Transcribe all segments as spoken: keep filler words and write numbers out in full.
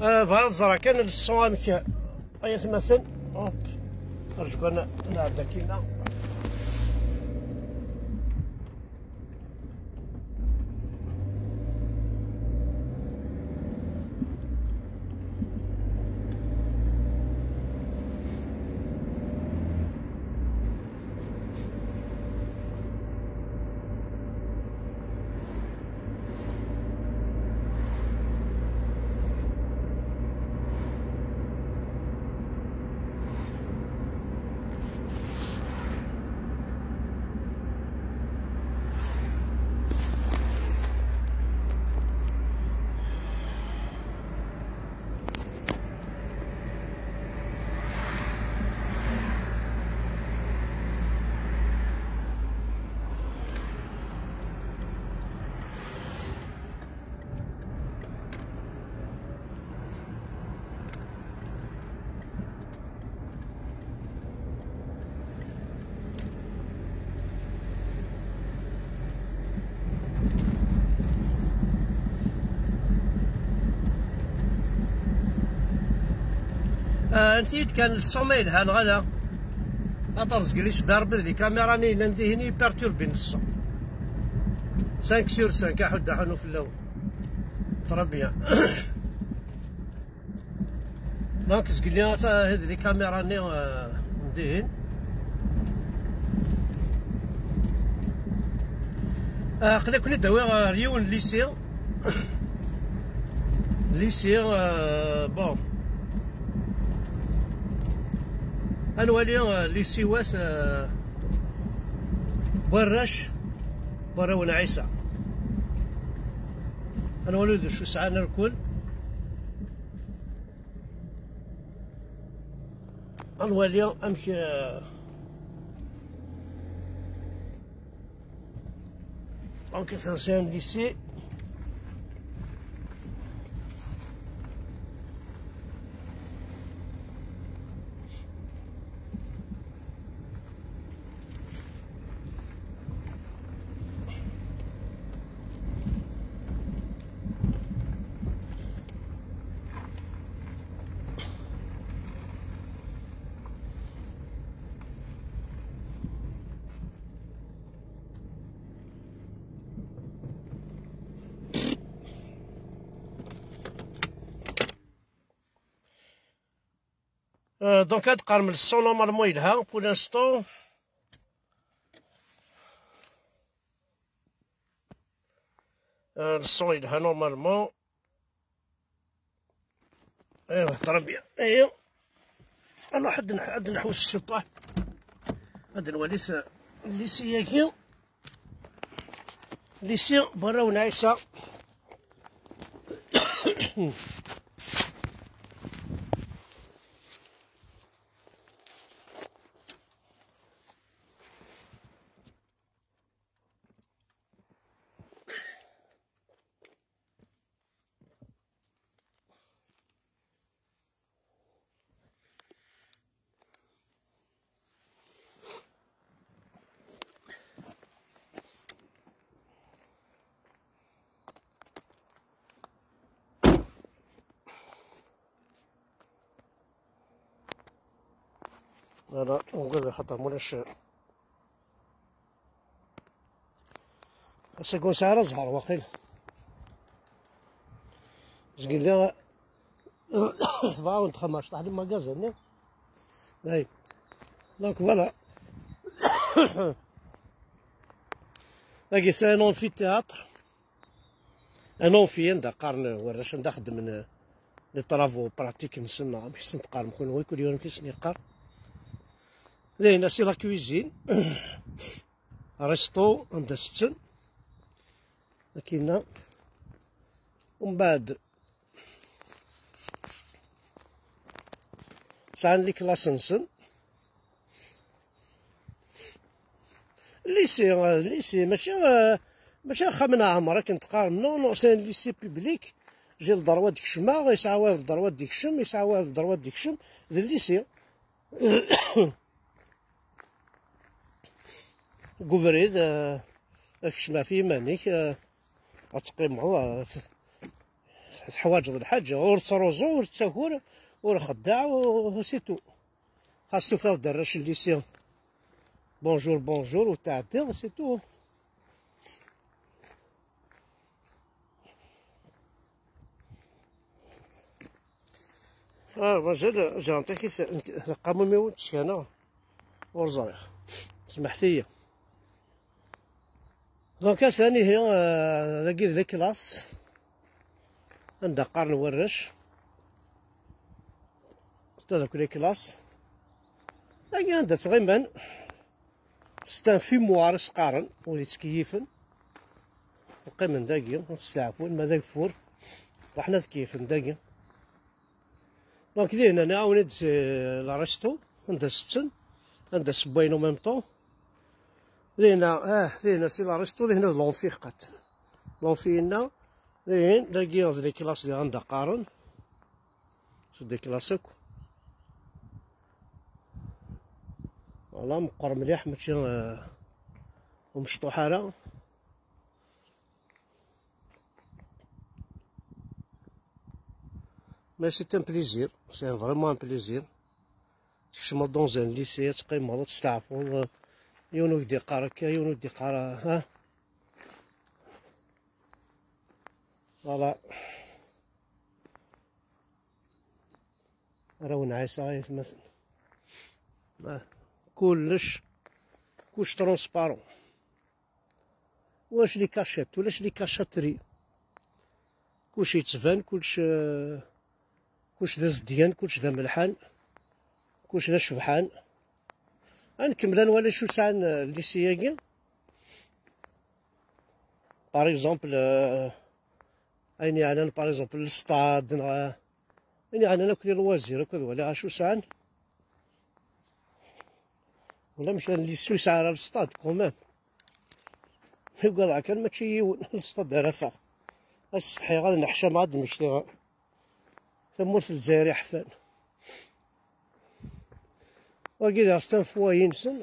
Ah, bɣiɣ ad ẓreɣ kan leṣṣu amek. Ay atmaten. Hop. Rǧu kan nɛedda kina. Ah, anti-d kan leṣṣum yelhan ɣala. Aṭer zgel isebbi Rebbi d les caméras-nni yellan dihin i perturbin leṣṣum. Cinq sur cinq, aḥuddu aḥunu fell-awen. Très bien. Donc, zgelli ata hid les caméras-nni, euh, n dihin. Ah, aql-aken-id awiɣ ɣer yiwen n lycée. Lycée, euh, bon. Ad nwali, euh, lycée wat, euh, warrac, warraw n Ɛisa. Ad nwali d acu sɛan irkul. Ad nwali amek, euh, donc, c'est un lycée. Euh, donc, ad qqarem le son normalement yelha, pour l'instant. Euh, le son yelha normalement. ايوا، très bien. ايوا. نروح عند نح-، عند نحوس السطوح. هذا الوليس اللي سياكي. اللي سي برا ونعيسى. Voilà, نقول خاطر مولاش. Ass-agi ur nesɛi ara zzher waqil. Zgin da. Bɣa wen-d xemmer cṭaḥ di magasin-nni. Ay. Donc voilà. Dagi c'est un amphithéâtre. Un amphi, anda qqaren warrac, anda xeddmen les travaux pratiques-nsen, neɣ amek i sen-teqqarem kunwi, kul yiwen amek i sen-yeqqar. Dayen, c'est la cuisine. Resto, anda setten. Akina. Umbeɛd, sɛan les classes-nsen. Lycée, euh, lycée, mačči, euh, mačči axxam n Ɛmer akken teqqarem. Non, non, c'est un lycée public. J'ai le droit ad kecmeɣ, yesɛa wayeḍ le droit ad ikcem, yesɛa wayeḍ le droit ad ikcem. D lycée. Deg ubrid, euh, ad kecmeɣ ɣef yiman-ik, euh, ad teqqimeḍ, euh, Teḥwaǧeḍ lḥaǧa, ur ttruẓu, ur ttaker, ur xeddeɛ, u c'est tout. Xas tufiḍ-d arrac n lycée, bonjour, bonjour, u tɛeddiḍ, c'est tout. Ah, mazal, ẓriɣ takit, lqamum-iw ttsekneɣ, ur ẓriɣ. Smeḥt-iyi. Donc, ass-a, ihi, euh, dagi d les classes, anda qqaren warrac, ta d akk les classes. Dagi anda ttɣiman, c'est un fumoir i s-qqaren, wid yettkeyyfen. Qqimen dagi, steɛfun, ma d ageffur, ruḥen ad keyyfen dagi. Donc, dihna nɛawen-d, euh, la resto, anda setten, anda sewwayen en même temps. Dihna, ah, dihna c'est la resto, dihna d l'amphi qat. L'amphi-inna, dihin, dagi d les classes diɣ anda qqaren. C'est des classes akk. Voilà, meqqer mliḥ, mačči, euh, ur mecṭuḥ ara. Mais c'est un plaisir, c'est vraiment un plaisir. Tkecmeḍ dans un lycée, ad teqqimeḍ, ad testeɛfuḍ, yiwen ur k-d-iqqar akka, yiwen ur k-d-iqqar, ha? Voilà. Arraw n Ɛisa ay atmaten. Ah, kullec, kullec transparent. Ulac les cachettes, ulac les cachotteries. Kullec yettban, kullec, euh, kullec d azedgan, kullec d amelḥan, kullec d acebḥan. Ad nkemmel ad nwali acu sɛan, euh, lycée-agi. Par exemple, euh, ayen yeɛnan, par exemple, le stade, neɣ, euh, ayen yeɛnan akk les loisirs, akk ad waliɣ acu sɛan. Ulamek lycée ur yesɛi ara le stade, quand même. Mi ugadeɣ kan mačči yiwen le stade ara afeɣ. Ad ssetḥiɣ, ad nneḥcameɣ, ad d-mmektiɣ. Tamurt n Lezzayer iḥfan. Wagi d aɣestan f wayi-nsen.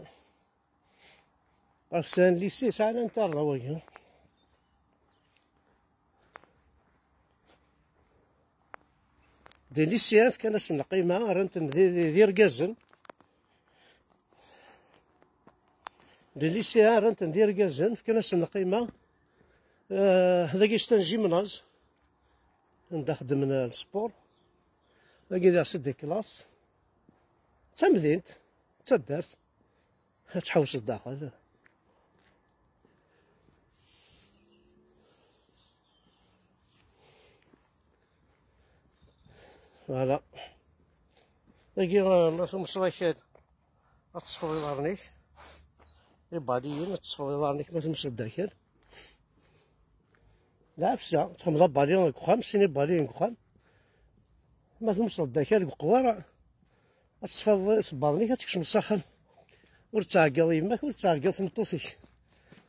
Ɣef sɛan lycée, sɛan interna wagi. Des lycéens fkan-asen lqima, rran-ten d, d, d irgazen. Des lycéens rran-ten d irgazen, fkan-asen lqima. Euh, dagi c'est un gymnase, anda xeddmen, euh, le sport. Dagi diɣ c'est des classes. D tamdint, d taddart. Ad tḥewseḍ daxel. Voilà. Dagi, euh, ma tumseḍ akal, ad teṣfeḍ iḍarren-ik. Ibaliyen, ad teṣfeḍ iḍarren-ik ma tumseḍ-d akal. D ɛefsa, ad txedmeḍ abali deg uxxam, sin ibaliyen deg uxxam. Ma tumseḍ-d akal deg uqwar, ad tesfeḍ isebbaḍen-ik, ad tkecmeḍ s axxam. Ur tettɛeggiḍ yemma-k, ur tettɛeggiḍ tmeṭṭut-ik.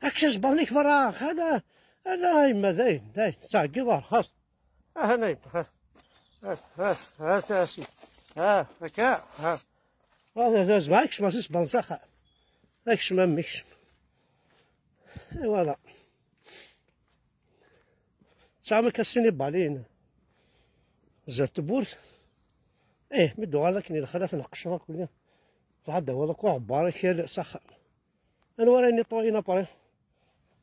Ad kečč isebbaḍen-ik berra, ala, ala a yemma, dayen, dayen, tettɛeggiḍ ara, ha. Aha, a yemma, ha. Ha, ha, ha, a sidi. Ha, akka, ha. Ha, da, da, zma, ad kecmeɣ s isebbaḍen s axxam. Ad kecmeɣ a mmi, kecm. Et voilà. Tesɛam akka sin ibaliyen zdat tewwurt. Ih, mi d-uɣal akken i lexlaf neqqceɣ akk-nni. Tɛeddaweḍ akk aɣebbar akal s axxam. Anwa ara yinitwayin après?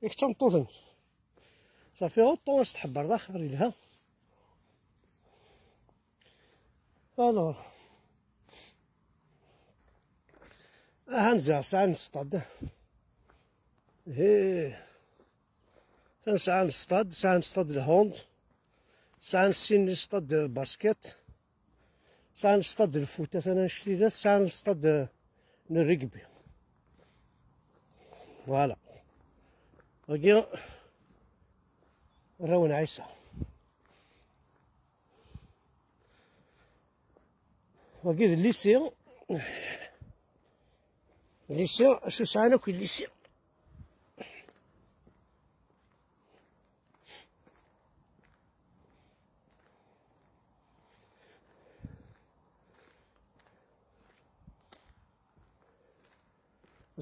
Yak d tameṭṭut-nni. Safi, uṭṭu, ad s-tḥebbreḍ axir yelha. Alors. Aha, nziɣ sɛan stade. Ih. Atan sɛan stade, sɛan stade de hand, sɛan sin stade de basket, sɛan stade de foot, atan annect-ilat, sɛan stade de, de rugby. Voilà. Wagi, arraw n Ɛisa. Wagi d lycée. Lycée, acu sɛan akk lycée?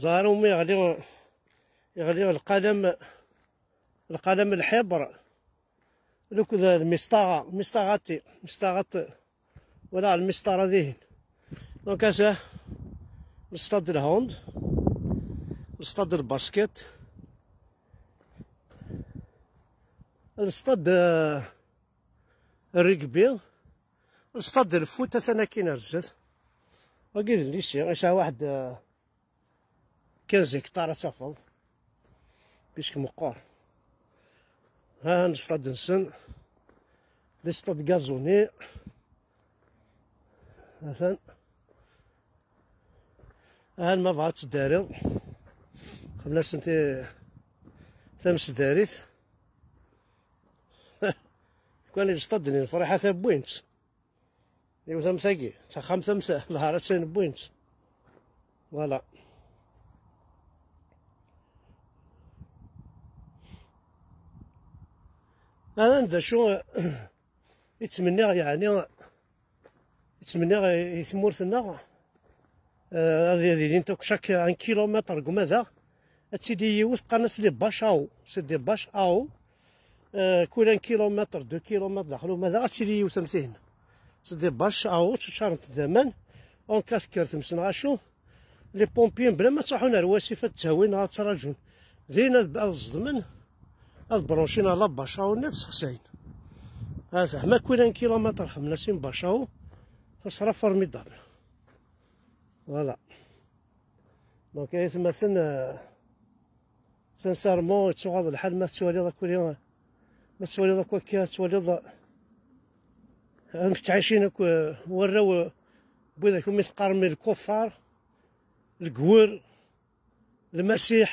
Ẓer umi yeɣli, yeɣli lqalem, lqalem lḥibr. Lukd d mistaɣa, mistaɣati, mistaɣat, wala lmistaɣa dihin. Donc, ata, lstad n lhund, lstad n lbasket, lstad, eh, n rugby, lstad n lfut, atan akkin ar zdat. Wagi d lycée, yesɛa waḥed, eh, quinze hectares ad tafeḍ. Puisque meqqer. Ha, ha, lstad-nsen. D lstad gazuni. Atan. Ha, ma bɣa ad tdariḍ. Xemla-sen ti-, tamesdarit. Kan lstad-nni n Friḥa ta wwin-tt. Yiwet am tagi, taxxamt am ta, lharasin wwin-tt. Voilà. Anan d acu i ttmenniɣ, yeɛni, i ttmenniɣ i, i tmurt-nneɣ, eh, ad, ad ilint akk chaque un kilomètre deg umadaɣ, ad tili yiwet, qqaren-as les bâches à eau. C'est des bâches à eau. Eh, kul un kilomètre, deux kilomètres daxel umadaɣ, ad tili yiwet am tihin. C'est des bâches à eau, tteččarent d aman. En cas tekker tmes neɣ acu, les pompiers, bla ma ttruḥun ar wasif ad ttawin neɣ ad ttraǧun. Din ad, ad ẓedmen, ad branchun à la bâche à eau-nni, ad sexsayen. Ha, zeɛma kul un kilomètre xemla sin bâche à eau, ça sera formidable. Voilà. Donc, ay atmaten, euh, sincèrement, yettuɣaḍ lḥal ma tettwaliḍ akk, ma tettwaliḍ akk akka, tettwaliḍ, euh, amek ttɛicin akk, euh, warraw, euh, n widak umi teqqarem lkuffar, legwer, lmasiḥ,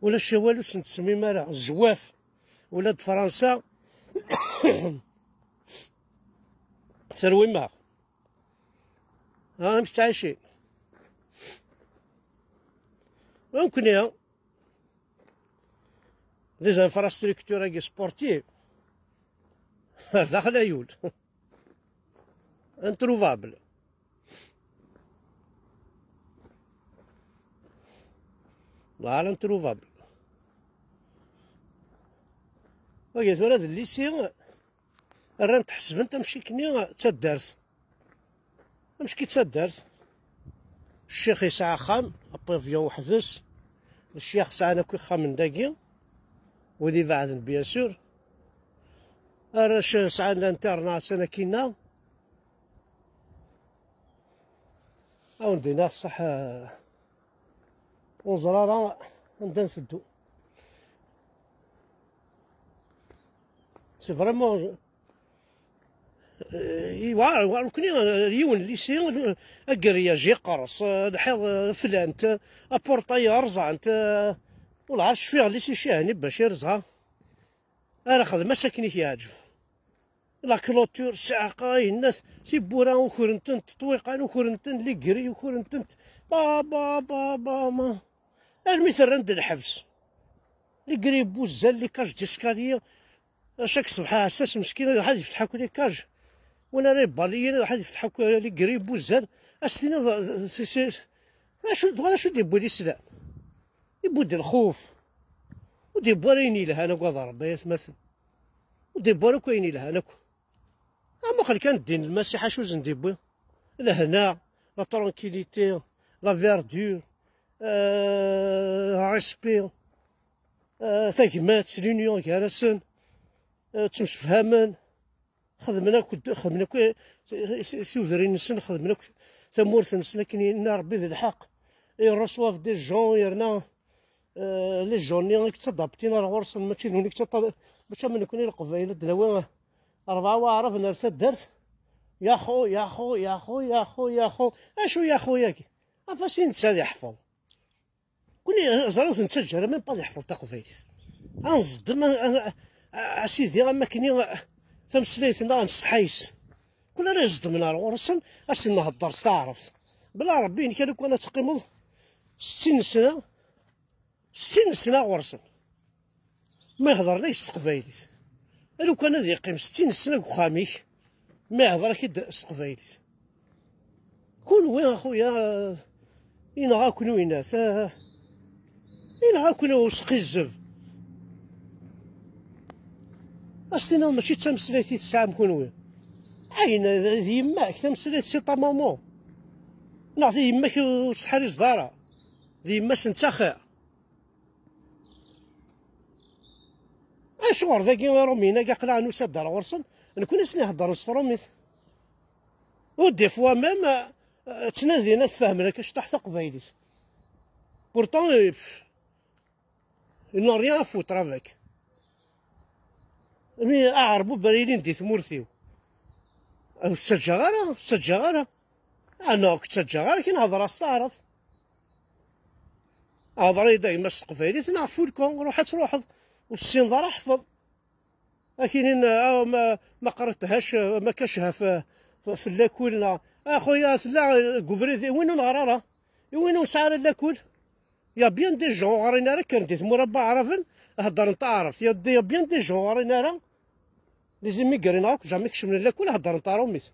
ulac awal ur sen-tsemim ara, zzwaf, ula d Fransa, terwim-aɣ. Ha, amek ttɛicin? Nekkni, des infrastructures-agi sportives, ar daxel ayul. Introuvable. Voilà, introuvable. Wagi tura d lycée, rran-t ḥesben-t amcik-nni d taddart. Amcik d taddart. Ccix yesɛa axxam, apavillon weḥd-s. Lecyax sɛan akk ixxamen dagi. Wid ibeɛden, bien sûr. Arrac sɛan l'internat, atan akkinna. Ad wen-d-iniɣ ṣṣeḥ, eh, ur neẓri ara anda nteddu. C'est vraiment, eh, yewɛer, yewɛer. Nekkni, eh, yiwen lycée, eh, agriage yeqqers, eh, lḥiḍ, eh, flan-t, eh, apurṭay rẓan-t, eh, ur ɛad cfiɣ lycée Cihani bac irẓa. Ara xdem ass akken i k-yeɛǧeb. La clôture, ssiɛqa, yenna-t, tiwwura ukren-tent, ṭṭwiqan ukren-tent, les grilles ukren-tent. Ba, ba, ba, ba, ma. Armi t-rran d lḥebs. Les grilles n wuzzal, les cages d'escalier. Acu-k ṣṣbeḥ aɛessas meskin, ad iruḥ ad yefteḥ akk les cages. Win ara yebaliyen, ad iruḥ ad yefteḥ akk les grilles n wuzzal. Ad s-tiniḍ, si, si, d acu, d acu d-yewwi lislam? Yewwi-d lxuf. Ur d-yewwi ara ayen yelhan akk, ad Ṛebbi, ay atmaten. Ur d-yewwi ara akk ayen yelhan akk. Am muqel kan ddin n Lmasiḥ, acu zen d-yewwi? Lehna, la tranquillité, la verdure, euh, respect, euh, tagmat, l'union gar-asen, euh, ttemsefhamen, xedmen akk, xedmen akk i, i, i, tudrin-nsen, xedmen akk tamurt-nsen akken yenna Rebbi d lḥeqq. Ils reçoivent des gens, yerna, euh, les gens-nni i yettadaptin ar ɣur-sen, mačči d win i yettaṭa-, mačči am nekni Leqbayel, ad d-nawi rebɛa waɛraben ar taddart. Yaxu, yaxu, yaxu, yaxu, yaxu. Acu yaxu-yagi? Af asin netta ad iḥfeḍ. Kuni ẓriɣ ur t-nettaǧǧa ara, même pas ad yeḥfeḍ taqbaylit. Ad nẓeddem, a, a, a, a sidi, am akken i, a, tameslayt-nneɣ ad nsetḥa yes-s. Kul ara iẓeddmen ar ɣur-sen, ad sen-nhedder s taɛrabt. Bla Ṛebbi, nekk lukan ad teqqimeḍ settin sna, settin sna ɣur-sen. Ma ihḍer-ak s teqbaylit. Lukan ad yeqqim settin sna deg uxxam-ik, ma ihḍer-ak-id s teqbaylit. Kunwi, a xuya, yenɣa-ken uyennat, ah, yenɣa-ken usqizzeb. Ad s-tiniḍ mačči d tameslayt i tesɛam kunwi. Ayen d yemma-k, tameslayt c'est ta maman. Neɣ d yemma-k ur tettḥarizeḍ ara. D yemma-s netta xir. Acuɣer dagi Iṛumyen-agi aql-aɣ nusa-d ar ɣur-sen, nekkni ad sen-iheddren s tṛumit? Ou des fois même, euh, ttnadin ad fehmen akka cṭaḥ taqbaylit. Pourtant, euh, pff, ils n'ont rien à foutre avec. Mi aɛerbub ara yilin di tmurt-iw, ur ttaǧǧaɣ ara, ur ttaǧǧaɣ ara. Ah, non, ur k-ttaǧǧaɣ ara, akin hḍeṛ-as taɛrabt. Hḍeṛ-iyi-d a gma s teqbaylit, neɣ fulku, ruḥ ad truḥeḍ. Ur tessineḍ ara, ḥfeḍ. Akinin, ah, ma, ma qrant hac, ma kac haf, f-, f-, fell-akul, neɣ, a xuya, tella, eh, deg ubrid, i win ur neɣri ara, i win ur nesɛi ara lakul. Il y a bien des gens ur ɣrin ara, kkren di tmura n waɛraben, heddren taɛrabt. Il y a, il y a bien des gens ur ɣrin ara, les immigrés neɣ akk, jamais kecmen lakul, heddren taṛumit.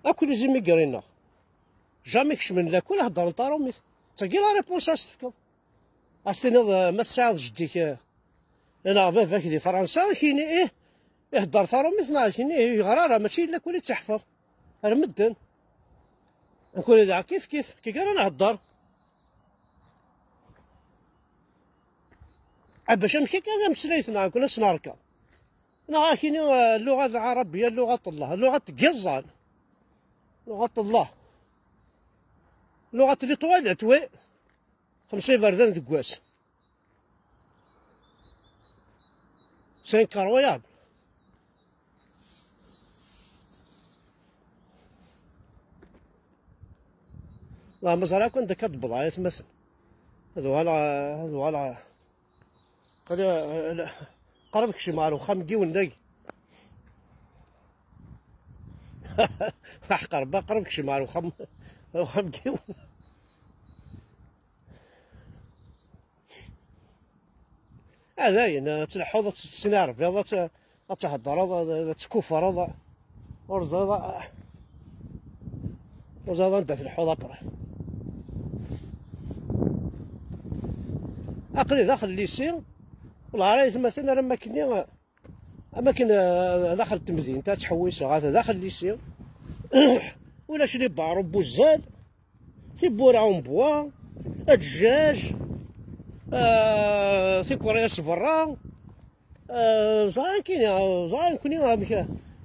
Akk les immigrés-nneɣ, jamais kecmen lakul, heddren taṛumit. D tagi la réponse ara s-tefkeḍ. Ad s-tiniḍ, eh, ma tesɛiḍ jeddi-k, eh, neɣ baba-k di Fransa, ad k-yini ih, ihedder taṛumit, neɣ ad k-yini ih, ur yeɣri ara, mačči d lakul i tt-iḥfeḍ. Ar medden. Nekkni daɣ kif kif, kif ara nhedder. Ah, bac amek akka tameslayt-nneɣ nekkni ad s-nerkeḍ? Neɣ ad k-yini, eh, اللغة العربية لغة الله, لغة n yiẓẓan. لغة الله. لغة les toilettes, oui. Xemsa iberdan deg wass. C'est incroyable. Neɣ ma ẓriɣ akk anda akka d-wwḍeɣ, ay atmaten. Ad uɣaleɣ, ad uɣaleɣ. Qali-, qrib kecmeɣ ɣer uxxam n yiwen dagi. Aḥeqq Rebbi, qrib kecmeɣ ɣer uxxam, uxxam n yiwen. Ah, dayen, ad tleḥḥuḍ, ad tettneɛrebiḍ, ad tt-, ad theddreḍ, ad, ad tkufreḍ. Ur ẓriɣ, ur ẓriɣ anda tleḥḥuḍ après. Aql-i daxel lycée, wellah ara yetmaten ara makken-nni, am akken, eh, daxel n temdint, ad ttḥewwiseɣ, ata daxel lycée. Ulac les barreaux n wuzzal, tiwwura en bois, ddjaj, eh, tikerras berra, eh, ẓer nekkini, ẓer nekkini amek,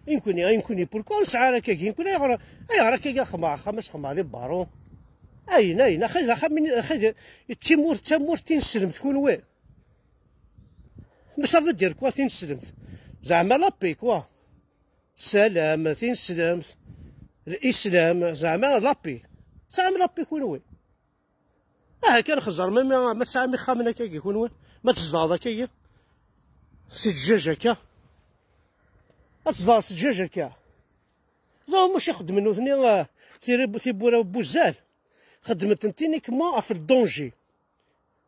i nekkini, i nekkini, pourquoi ur nesɛi ara akkagi? Nekkini ayɣer, ayɣer akkagi xedmeɣ axxam, ad xedmeɣ les barreaux? Ayen, ayen, axi d axxam, axi d, d timurt, d tamurt tineslemt kunwi. Mais ça veut dire quoi, tineslemt? Zeɛma la paix, quoi. Salam, tineslemt, l'islam, zeɛma la paix. Tesɛam la paix kunwi? Aha kan xeẓẓer, ma, ma, ma tesɛam ixxamen akkagi kunwi, ma tzedɣeḍ akkagi, si ddjaj akka. Ad tzedɣeḍ si ddjaj akka. Ẓer muc i xeddmen nutni, ah, tiri-, tiwwura n wuzzal. Xeddment-tent uniquement ɣef le danger.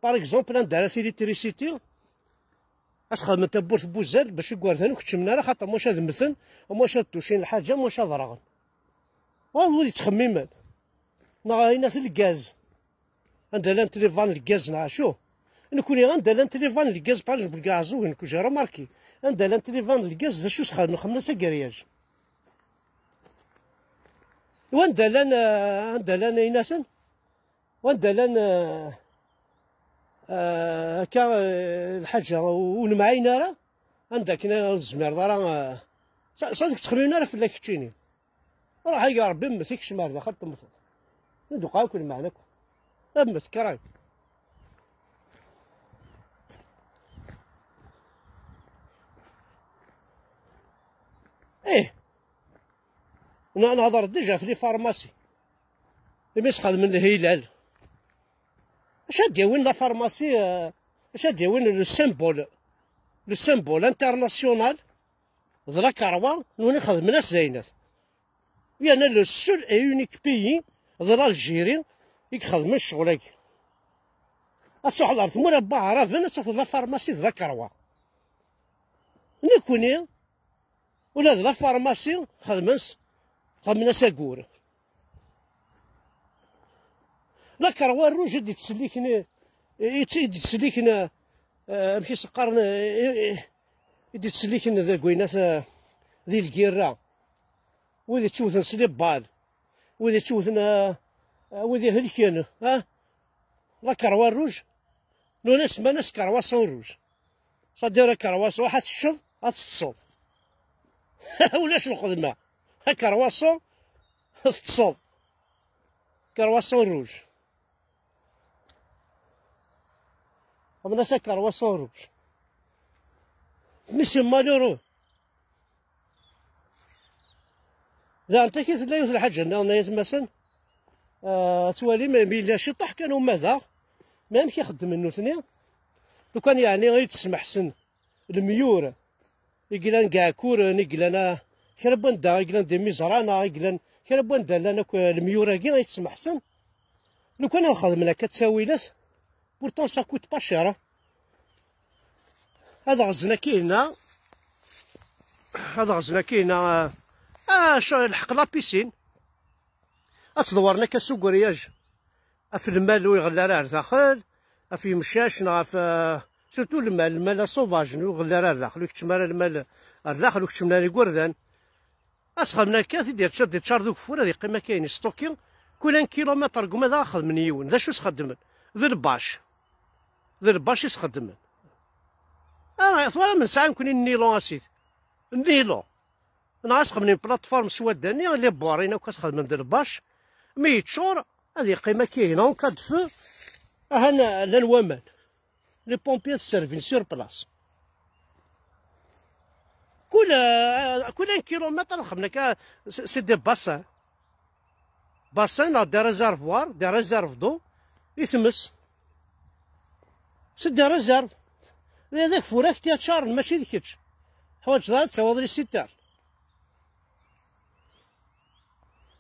Par exemple, anda ara tili trisiti, ad s-xedmen tawwurt n wuzzal bac igerdan ur keččmen ara, xaṭer am wac ad mmten, am wac ad tucin lḥaǧa, am wac ad rɣen. Wa d wid yettxemmimen. Neɣ ayen at lgaz. Anda llant les vannes n lgaz neɣ acu? Nekkni anda llant les vannes n lgaz, par exemple, deg Iɛeẓẓugen, nekk j'ai remarqué. Anda llant les vannes n lgaz, d acu s-xedmen? Xedmen-as agryaj. Wanda llan, eh, anda llan aynaten? Wanda llan, eh, eh, akka, eh, lḥaǧa ur nemɛin ara, anda akken ur tezmireḍ ara, eh, sa, sa ur ttxemmimen ara fell-ak keččini. Ruḥ, ay Ṛebbi, mmet, ikcem ar daxel, temmteḍ. Ad d-uqeɛ akk lmeɛna akk. Mmet, kraḍ. Ih. Ne-, nehḍer déjà ɣef les pharmacies. Imi sxedmen lhilal. Acu ad d-yawin la pharmacie, euh, acu ad d-yawin le symbole, le symbole international de la Karwa, nuni xedmen-as Zaynat. Yerna le seul et unique pays de l'Algérie i ixedmen ccɣel-agi. Ad truḥeḍ ɣer tmura n Waɛraben, ad tafeḍ la pharmacie de la Karwa. Nekkni, ula d la pharmacie xedmen-s, xedmen-as agur. La Croix Rouge i d-yettselliken, i, i d-yettselliken, eh, amek i s-qqaren, eh, i, i, i d-yettselliken deg wayen at, eh, di lgirra, wid yettewten s les balles, wid yettewten, eh, eh, wid ihelken, ah, la Croix Rouge, nuna semman-as Croissant Rouge. C'est-à-dire la Croissant, ad teččeḍ, ad teṭṭseḍ. Ulac lxedma. La Croissant, teṭṭseḍ. Croissant Rouge. Xedmen-as la Croissant Rouge. Mais c'est malheureux. Daɣen, taki tella yiwet n lḥaǧa nniḍen, ay atmaten. Ah, ad twalim, mi yella ciṭuḥ kan umadaɣ, ma amek i xeddmen nutni? Lukan yeɛni i d-smeḥsen lemyur i yellan deg Iɛekkuren, i yellan, ah, kra n wanda i yellan d imiẓra, neɣ i yellan kra n wanda llan akk, ah, lemyur-agi ay d-smeḥsen. Lukan ad xedmen akka ttawilat, pourtant ça coûte pas cher, hein. Ad ɣzen akkin-a, ad ɣzen akkin-a, ah, ah, lḥeq la piscine. Ad tḍewren akka s ugriyaj ɣef lmal ur iɣelli ara ar daxel, ɣef yemcac neɣ ɣef, ah, surtout lmal, lmal sauvage ur iɣelli ara ar daxel, ur keččem ara lmal ar daxel, ur keččmen ara igerdan. Asxedmen akka, ad t-id-yeččar, d-yeččar d ugeffur, ad yeqqim akka yestuki. Kul un kilumitr deg umadaɣ ad xedmen yiwen. D acu sxedmen? D lbac. D lbac i sxedmen. Ah, twalam nesɛa nekni nnilon a sidi. Nnilon. Neɣ asxedmen une plateforme s wadda-nni, les bornes-in akk ad xedmen d lbac. Mi yeččur, ad yeqqim akka ihi, en cas de feu, ahan llan waman. Les pompiers ad sservin sur place. Kul, kul un kilumitr ad xedmen akka, c'est, c'est des bassins. Bassin neɣ des réservoirs, des réserves d'eau, i tmes. C'est des réserves. D ageffur ak-t-yaččaren, mačči d kečč. Ḥwaǧeḍ ara ad tawiḍ les citernes.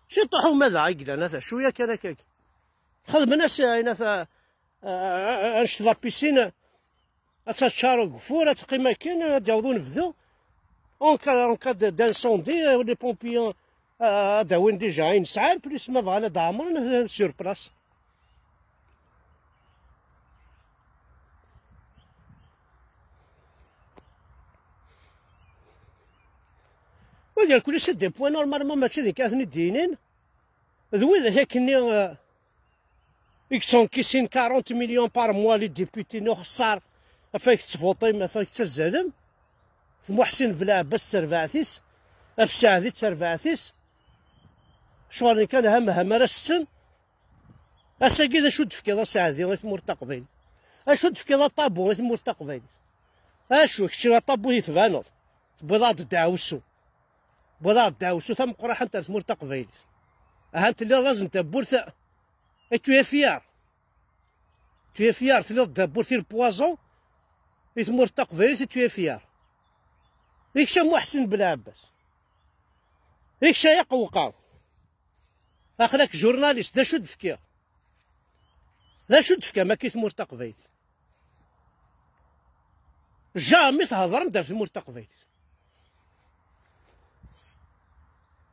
Ciṭuḥ umadaɣ i yellan, ata cwiya kan akka. Xedmen-as ayen, ata, a-, a-, a-, annect la piscine, ad taččar ugeffur, ad teqqim akken, ad d-yaweḍ unebdu. En cas, en cas de, d'incendie, euh, les pompiers, euh, ad d-awin déjà ayen sɛan, plus ma bɣan ad d-ɛemren, euh, sur place. Wagi, kul c'est des points normalement, mačči d nekk ad ten-id-yinin. D widak akkenni, euh, i yettɛekkisin quarante millions par mois les députés n uxeṣṣar, afak tettvuṭim, afak tettazzalem. F Muḥsin Belɛebbas d terbaɛt-is, af Saɛdi d terbaɛt-is. Ccɣel kan ham, ham ara setten. Ass-agi d acu d-tefkiḍ a Saɛdi i tmurt taqbaylit? Acu d-tefkiḍ a Ṭabu i tmurt taqbaylit? Acu, kečč a Ṭabu i tbaneḍ? Tewwiḍ-aɣ-d ddeɛwessu. Tewwiḍ-aɣ-d ddeɛwessu tameqqraḥant ar tmurt taqbaylit. Ahan telliḍ azen tawwurt, et tu es fier. Tu es fier, telliḍ d tawwurt i le poison i tmurt taqbaylit, et tu es fier. I kečč a Muḥsin Belɛebbas. I kečč a Yaqewqa. Aql-ak journaliste, d acu d-fkiɣ? D acu d-tefkam akka i tmurt taqbaylit? Jamais thedrem-d ɣef tmurt taqbaylit.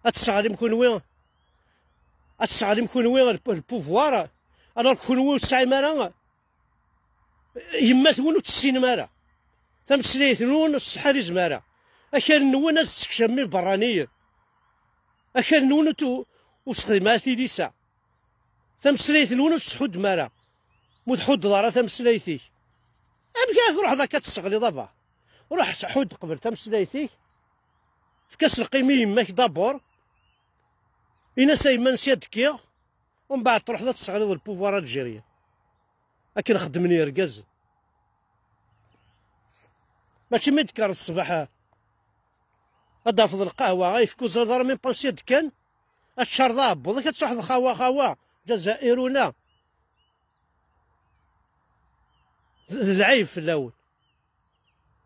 Ad tesseɣlim kunwi, ad tesseɣlim kunwi le, le pouvoir, alors kunwi ur tesɛim ara, yemma-twen ur tessinem ara, tameslayt-nwen ur tesseḥrizem ara, akal-nwen ad s-teskecmem iberraniyen, akal-nwen ur tu-, ur sexdim ara tilisa, tameslayt-nwen ur s-tḥuddem ara, mu tḥuddeḍ ara tameslayt-ik, amek ara truḥeḍ akka ad tesseɣliḍ abeṛ? Ruḥ ḥudd qbel tameslayt-ik, efk-as lqima i yemma-k d'abord, in-as a yemma ansi ad d-kkiɣ, umbeɛd truḥeḍ ad tesseɣliḍ le pouvoir algérien. Akken xeddmen yergazen. Mačči mi d-tekkreḍ ṣṣbeḥ, ad d-tafeḍ lqahwa, ayefki ur teẓriḍ ara même pas ansi ad d-kkan, ad teččareḍ aɛebbuḍ-ik, ad truḥeḍ xawa, xawa, Ǧazairuna. D, d lɛib fell-awen.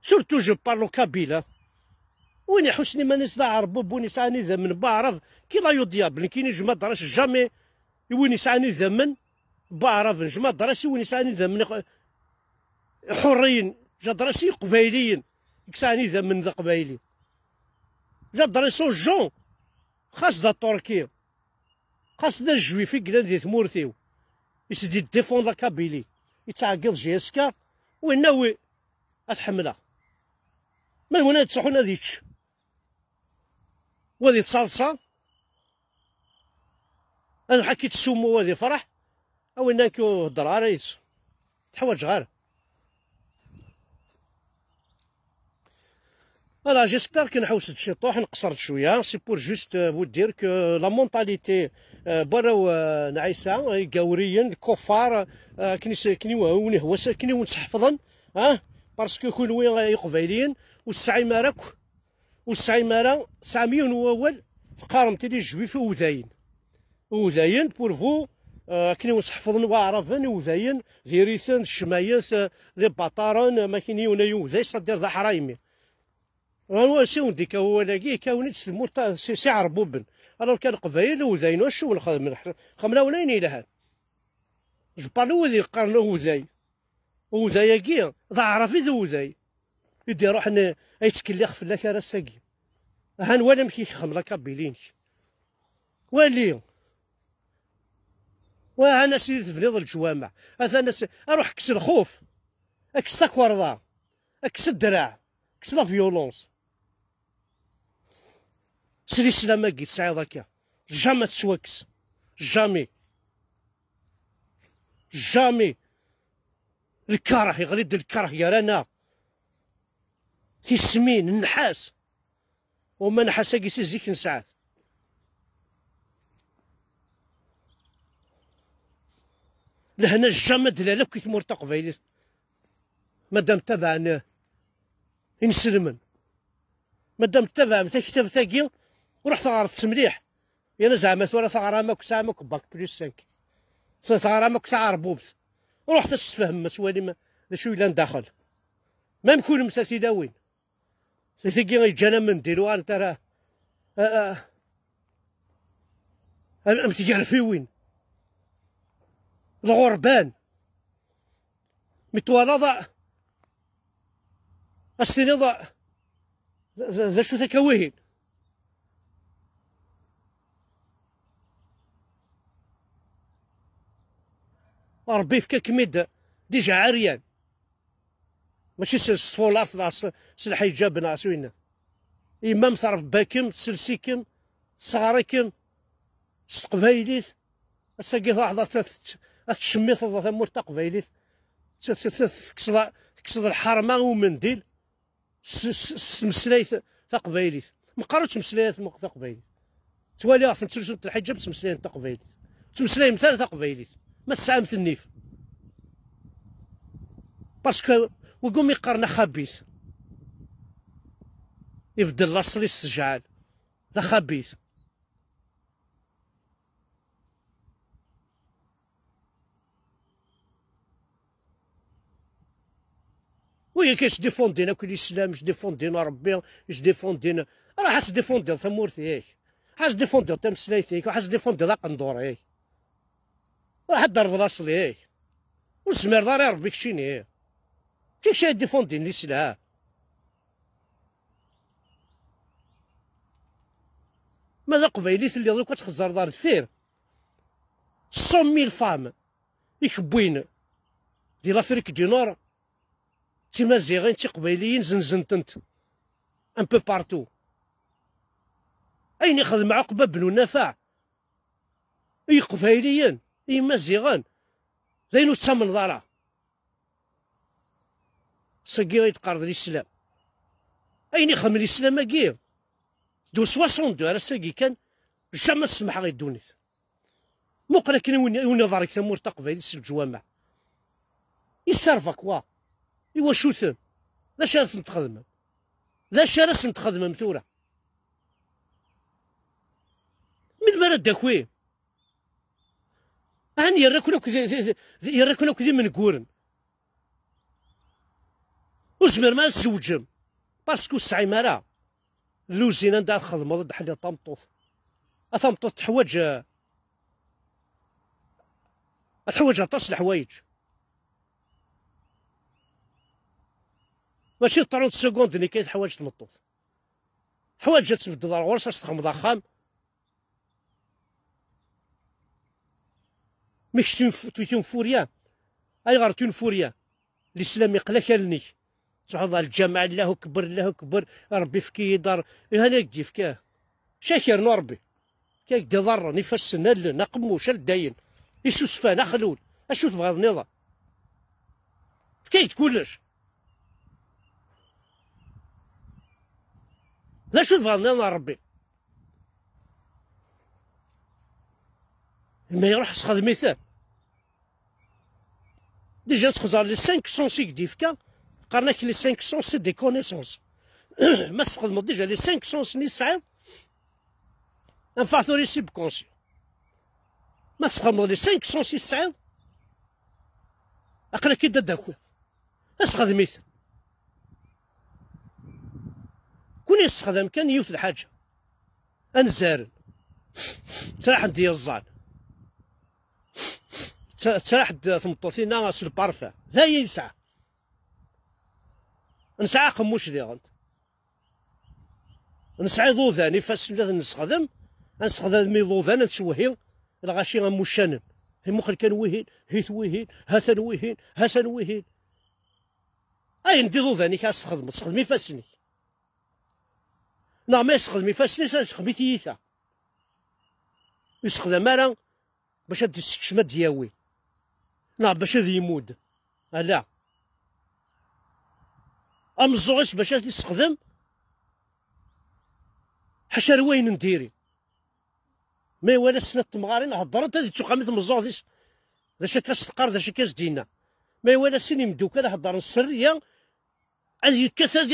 Surtout, je parle au kabyle, hein. Win iḥussen iman-is d aɛerb, win yesɛan idammen n waɛrab, qu'il aille au diable. Nekkini, je m'adresse jamais i win yesɛan idammen n waɛraben. Je m'adresse i win yesɛan idammen iḥ-, iḥurriyen. J'adresse i iqbayliyen. i yesɛan idammen d aqbayli. J'adresse aux gens, xas d aṭurki, xas d ajwif i yellan di tmurt-iw, i s-d-iddefon la Kabylie, yettɛeggiḍ J S K, winna wi ad ḥemmleɣ. Ma d win ad ttruḥun ad yečč, wa di ttaḍsa, ad ḥaki tsumu wa di fraḥ, a winna nekk ur heddreɣ ara yis. Teḥwaǧeɣ ara. Voilà, j'espère que nḥewwes-d ciṭuḥ, nqeṣṣer-d cwiya. C'est pour juste, euh, vous dire que la mentalité, euh, n warraw, euh, n Ɛisa, igawriyen, lkuffar, euh, akken is-, akken i wen-, wen-, ihwa s-, akken i wen-sḥefḍen, ah, parce que kunwi, euh, iqbayliyen, ur tesɛim ara akk, ur tesɛim ara, tesɛam yiwen n wawal, teqqarem-t-id i Juif i Udayen. Udayen, pour vous, euh, akken i wen-sḥefḍen waɛraben, Udayen, diri-ten, d ccmayet, euh, d ibaṭaren, euh, ma akken yiwen ay Uday, c'est-à-dire d aḥraymi. Anwa si wen-d-ikka wawal-agi, ikka-wen-id s tmurt ta-, si, si Iɛerbuben. Alors kan Leqbayel, Udayen, acu wen-xedmen? Xemla-wen ayen yelhan. Je parle wid yeqqaren Uday. Uday-agi, d aɛrab i d Uday. I d-iruḥen, eh, a yettkellix fell-ak ar ass-agi. Ahan wali amek i ixdem la Kabylie-inek. Wali. Wa ahan a sidi tebniḍ leǧwameɛ. Atan a si-, aruḥ kkes lxuf. Kkes takerḍa. Kkes ddreɛ. Kkes la violence. S lislam-agi tesɛiḍ akka. Jamais ad tettwakkes. Jamais. Jamais. Lkeṛh, yeɣli-d lkeṛh gar-aneɣ. Tismin, nnḥas. Uma nnḥas-agi si zik nesɛa-t. Lehna jamais ad d-lal akk i tmurt taqbaylit. Madam tabaɛen inselmen. Madam tettabaɛem taktabt-agi, ruḥet ɣret-tt mliḥ. Yerna zeɛma tura teɣram akk, tesɛam akk bac plus cinq. Teɣram akk taɛerbubt. Ruḥet ad tessefhem, ad twalim d acu yellan daxel. Même kunemti a tilawin. Tagi yeǧǧan amendil uɣalent ara, a, a, am, am tgerfiwin. Lɣurban. Mi twalaḍ, a, a s-tiniḍ, a, d, d, d acu-t akka wihin? Ṛebbi yefka-kem-id d ijeɛɛaryan. Mačči s, s tfulaṭ neɣ s, s lḥiǧab neɣ s winna. Yemma-m tṛebba-kem, tessels-ikem, tesseɣra-kem s teqbaylit. Ass-agi truḥeḍ ad t-, ad t-, ad tcemmiteḍ tamurt taqbaylit. T-, t-, t-, tekkseḍ, tekkseḍ lḥerma i umendil. S, s, s tmeslayt taqbaylit. Meqqar ur ttmeslay ara taqbaylit. Ttwaliɣ-ten ttlusunt lḥiǧab ttmeslayen taqbaylit. Ur ttmeslayemt ara taqbaylit. Ma tesɛamt nnif. Parce que wigi umi qqaren axabit. Ibeddel laṣel-is s jɛal. D axabit. Wigi akka yettdifundin akk lislam, yettdifundin Ṛebbi, yettdifundin. Ruḥ ad tdifundiḍ tamurt-ik. Ruḥ ad tdifundiḍ tameslayt-ik, ruḥ ad tdifundiḍ aqendur-ik. Ruḥ ad d-terreḍ laṣel-ik. Ur tezmireḍ ara i Ṛebbi keččini. D kečč ay yeddifundin lislam. Ma d aqbayli telliḍ akk ad txezzreḍ ar deffir. Cent mille femmes i kewwin di l'Afrique du Nord, d timaziɣin, d tiqbayliyin, zenzen-tent un peu partout. Ayen ixdem Ɛuqba Benunafeɛ i Yiqbayliyen, i Yimaziɣen, d ayen ur tettamneḍ ara. Sagi i d-qqar d lislam. Ayen ixdem lislam-agi, d soixante-deux ar ass-agi kan, jamais ad semmḥeɣ i ddunit. Muqel akken i wen-, i wen-iḍer deg tamurt taqbaylit s leǧwameɛ. Ils servent à quoi? I wacu-ten? D acu ara sen-txedmem? D acu ara sen-txedmem tura? Melmi ara d-taki? Ahan yerra-ken akk d, d, d, yerra-ken akk d imenguren. Ur tezmirem ara ad tzewǧem, parce que ur tesɛim ara lluzin anda ad txedmeḍ, ad d-ḥelliḍ tameṭṭut. A tameṭṭut teḥwaǧ, eh, teḥwaǧ aṭas n leḥwayeǧ. Mačči trente secondes-nni kan i teḥwaǧ tmeṭṭut. Teḥwaǧ ad tbeddeḍ ar ɣur-s, ad s-texmeḍ axxam. Mi kečč tu une furia. Ayɣer tu une furia? Lislam iqla akal-nnek. Tṛuḥeḍ ɣer lǧameɛ, Allahu akbar, Allahu akbar, Ṛebbi efk-iyi-d ar-, ihi ad ak-d-yefk. Cakir n Ṛebbi. Efk-ak-d iḍarren, ifassen, allen, aqemmuc, aldayen, isusfan, axlul. Acu tebɣiḍ nniḍen? Efk-ak-d kullec. D acu tebɣiḍ nniḍen a Ṛebbi? Ma iruḥ sxedm-iten. Déjà txeẓẓer les cinq sens i k-d-yefka, qqaren-ak les cinq sens c'est des connaissances. Ma tesxedmeḍ déjà les cinq sens-nni tesɛiḍ, anef-aɣ tura i subconscient. Ma tesxedmeḍ les cinq sens i tesɛiḍ, aql-ak-id ad d-takiḍ. Sxedm-iten. Kuni yessexdam kan yiwet lḥaǧa. Anzaren. Ttraḥen-d yeẓẓan. Ttra-, ttraḥ-d tmeṭṭut-inna s lparfum. D aya yesɛa. Nesɛa aqemmuc diɣen. Nesɛa iḍudan, ifassen ad nessexdem, ad nessexdem iḍudan, ad nettwehhi lɣaci am wuccanen. Imuqel kan wihin, hit wihin, hatan wihin, hatan wihin. Ayen d iḍudan-ik ad tessexdmeḍ, sexdem ifassen-ik. Neɣ ma yessexdem ifassen-is, ad yessexdem i tiyita. Ur yessexdam ara bac ad d-yessekcem ad d-yawi, neɣ bac ad yemmud. Ala. Ameẓẓuɣ-is bac ad t-yessexdem, ḥaca ar wayen n diri. Ma iwala snat temɣarin heddrent, ad yettuqam i tmeẓẓuɣt-is. D acu akka s-teqqar, d acu akka s-d-yenna. Ma iwala sin imeddukal heddren sserriya, ad yekkat, ad,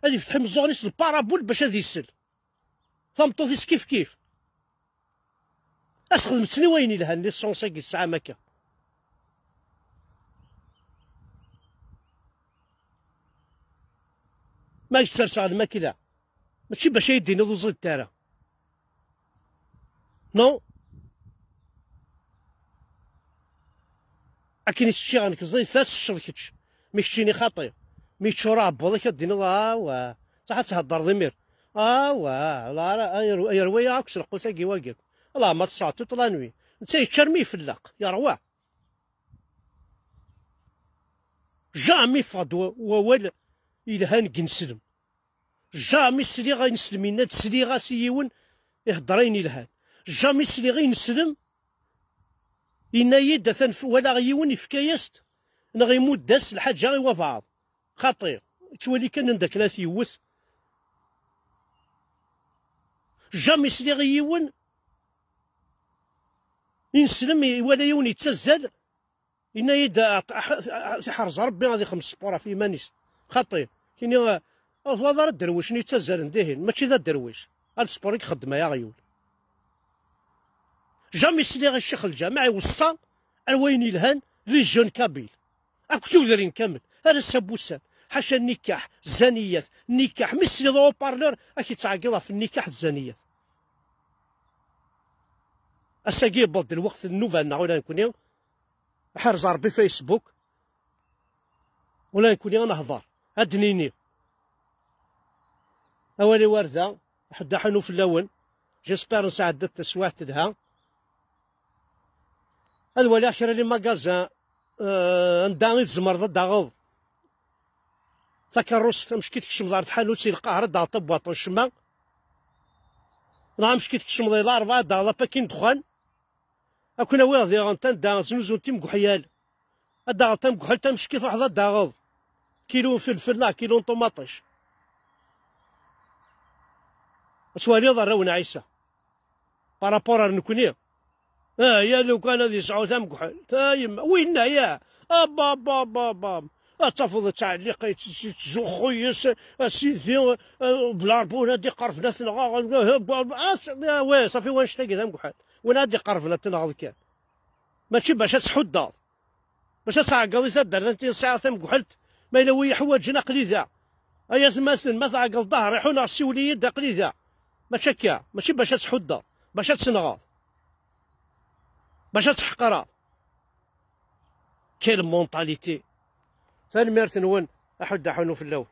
ad yefteḥ imeẓẓuɣen-is d parabul bac ad isel. Tameṭṭut-is kif kif. Asxedmet-ten i wayen yelhan, les sens-agi tesɛam akka. Ma yesserseɣ lmakla, mačči bac ay d-tiniḍ ur ẓidit ara. Non? Akken i s-ččiɣ nekk ẓid, ta teččeḍ kečč. Mi keččini xaṭi. Mi yeččur aɛebbuḍ-ik ad d-tiniḍ, awa. Saḥ ad theddreḍ imir. Awa, la ara, ay, ay, yerwa-yaɣ akk s lqut-agi wagi. Ala, ma tesɛeḍ toute la nuit. Netta yečča armi ifelleq, yerwa. Jamais yeffeɣ-d wa-, wawal yelhan deg ineslem. Jamais sliɣ i ineslem yenna-d, sliɣ-as i yiwen ihedder ayen yelhan. Jamais sliɣ i ineslem yenna-yi-d, atan f-, walaɣ yiwen ifka-yas-d neɣ imudd-as lḥaǧa i wabɛaḍ. Xaṭi, yettwali kan anda akken ad t-yewwet. Jamais sliɣ i yiwen ineslem iwala yiwen yettazzal, yenna-yi-d, "Aḥ-, aḥ-, aḥ-, iḥrez Ṛebbi ad ixdem sport ɣef yiman-is." Xaṭi, kini, eh, ur twalaḍ ara dderwicen yettazzalen dihin, mačči d aderwic. Ad sport i ixeddem ay aɣyul. Jamais sliɣ i ccix lǧameɛ iweṣṣa ar wayen yelhan les jeunes kabyles. Akk tudrin kamel, ar ass-a n wussan, ḥaca nikaḥ, zaniyat, nikaḥ. Mi tesliḍ au haut-parleur, ad k-yettɛeggiḍ ɣef nikaḥ d zaniyat. Ass-agi yewweḍ-d lweqt n nnuba-nneɣ ula d nekkni, ḥerz Ṛebbi Facebook, ula d nekkni ad nehḍer, ad d-nini. Awal-iw ar da, ḥedd aḥunu fell-awen. J'espère nesɛedda-d taswiɛt telha. Ad waliɣ kra les magasins, euh, anda i tzemreḍ ad d-taɣeḍ takeṛṛust, amek i tkecmeḍ ɣer tḥanut si Lqahra ad d-taɣeḍ tabwaṭ n ccma, neɣ amek i tkecmeḍ i Larebɛa ad d-taɣeḍ apakin n ddexxan. Ad ken-awiɣ diɣen anda znuzun timguḥyal. Ad d-taɣeḍ tamguḥelt, amek i tṛuḥeḍ ad d-taɣeḍ kilu n felfel neɣ kilu n ṭumaṭic. Ad twaliḍ arraw n Ɛisa. Par rapport ar nekkni. Ah, ya lukan ad yesɛu tamguḥelt. A yemma, winna ya. Abba, abba, abba, abba. Ad tafeḍ ttɛelliq yett-, yettzuxxu yes, a sidi, eh, bla Ṛebbi, win ad iqerben ad t-nɣeɣ, ah, s-, ah, ouais, safi wanect-agi d amguḥal. Win ad iqerben ad t-nɣeḍ kan. Mačči bac ad tḥuddeḍ. Bac ad tɛeggeḍ i taddart, anti sɛiɣ tamguḥelt, ma yella wi yeḥwaǧen aql-i da. Ay atmaten, ma tɛeggeḍ Dda Hriḥu neɣ siwel-iyi-d, aql-i da. Mačči akka, mačči bac ad tḥuddeḍ, bac ad tenɣeḍ, bac ad tḥeqreḍ. Quelle mentalité! Tanemmirt-nwen. Aḥuddu aḥunu fell-awen.